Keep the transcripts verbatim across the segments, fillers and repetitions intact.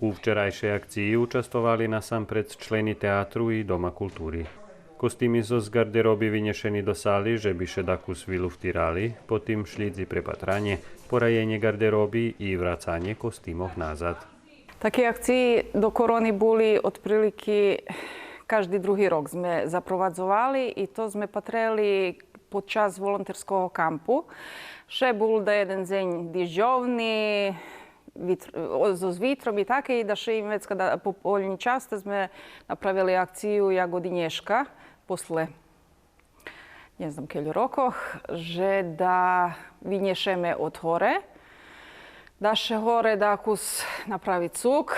У вчерайшей акциї участвовали насампредз члени театру и Дома култури. Костими зоз гардероби винєшени до сали же би ше дакус вилуфтирали, потим шлїдзи препатранє, пораєнє гардероби и врацанє костимох назад. Таки акциї до корони були отприлики кажди други рок зме запровадзовали и то зме патрели под час волонтерского кампу. Ше бул да єден дзень дижджовни, витр-, о, зоз витром и таке, и да ше им вецка да, по полни час зме направели акцию як од нєшка, после нє знам кельо рокох, же да винєшеме од горе, да ше горе дакус направи цук,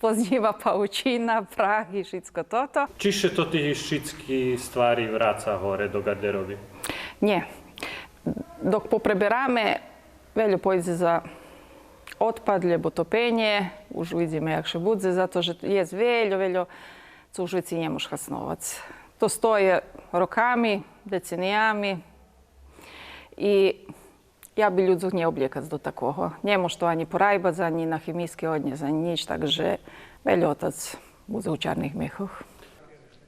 познїва паучина, прах и шицко тото. Чи ше тоти шицки ствари враца горе до гардероби? Нє. Док попребераме, вельо пойдзе за одпад, лєбо топенє, уж видзиме як ше будзе, зато же єст вельо, вельо, цо уж вецей нє мож хасновац. То стої роками, децениями и я би людзох нє облєкац до такого. Нє мож то анї порайбац, анї на хемийски однєсц, анї нїч, так же вельо одтадз будзе у чарних мехох.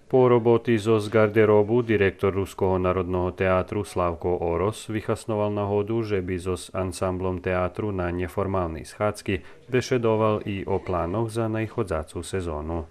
По роботи зоз гардеробу директор Руского народного театру Славко Орос вихасновал нагоду же би зоз ансамблом театру на нєформалней схадзки бешедовал и о планох за наиходзацу сезону.